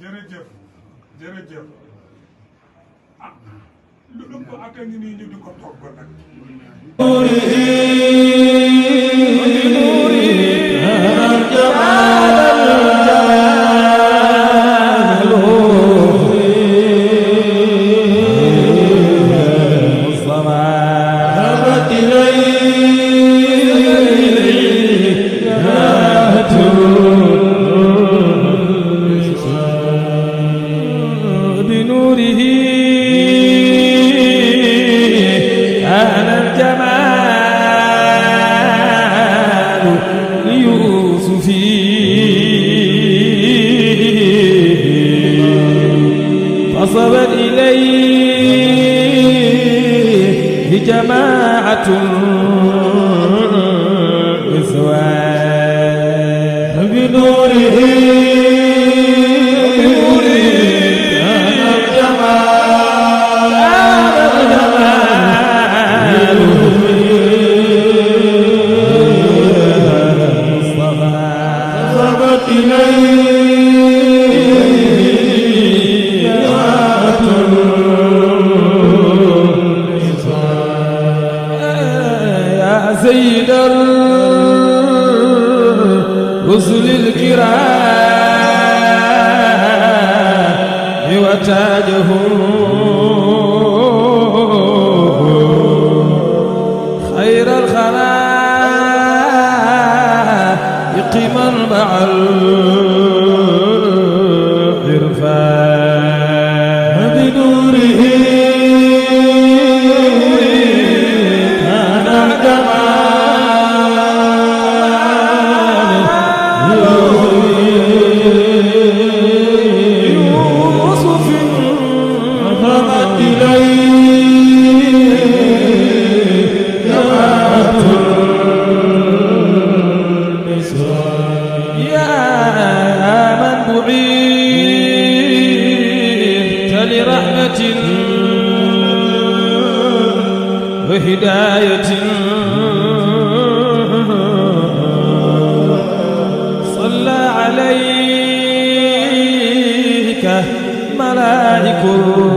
jërëjëf jërëjëf ah lu ëpp ak a ngi nii ñu di ko togg nag فصبت إليه جماعة النسوان بنوره سيد الرسل الكرام وتاجهم خير الخلائق منبع العرفان بنوره وهداية صلى عليك ملائكة